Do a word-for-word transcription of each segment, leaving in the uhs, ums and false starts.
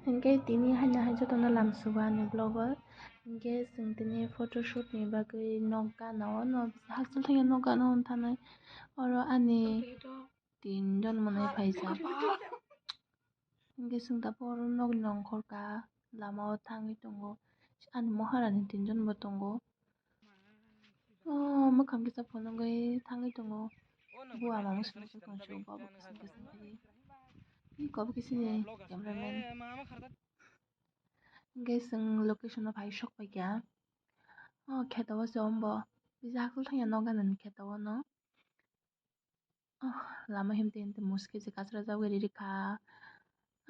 Hwnkhe tini haino hai jotono lam sugo ani vlog o. Hwnkhe chwng tini photoshoot ni bagwi nok gana o, nok hachal thangya nok gana o wng thanai. Oro ani tin jon manwi phaijak. Hwnkhe chwng tabuk oro nokni nongkhor ka lama o thangwi tongo. Ani moharani tin jon bo tongo. O mwkhang kisa phunugwi thangwi tongo. Bo ama mwswk mwswk tongsu, bo bo kisin kisin khe. Iko bo kisini cameraman. Hwnkhe chwng location o phai sok paikha. O kheto o se ombo. Bisa hachal thangya nok ganani kheto o no. Oh, lama himte himte muskhe je kachra jagwi riri kha.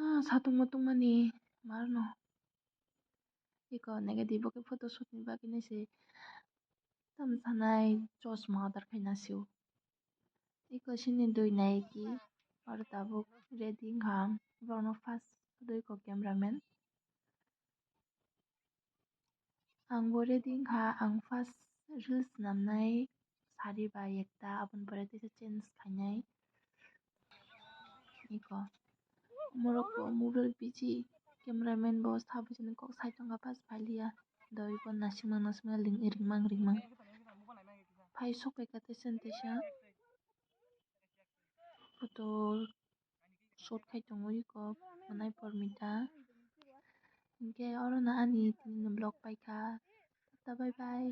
Ah, satung mutung mani marno. Iko negative bo khe photoshoot ni bagwi nai se tam sanai chosma order khaina sio. Iko sini dui nai ki oro tabuk ready wngkha. Borokno first dui ko cameraman. Ang bo ready wngkha, ang first reels swnamnai sari bai ekta, aboni pore teisa change khainai. Iko, morok bo mobile biji, cameraman bo sabujani kok sai tongkha, pas pailiya. Doi bo nasikma nasikma ring-, ringmang ringmang. Phai sok bai kha teisa teisa. Photo shoot khai tongo iko mwnai Pormita. Hinkhe oro no ani tini ni vlog paikha. Tata bye bye.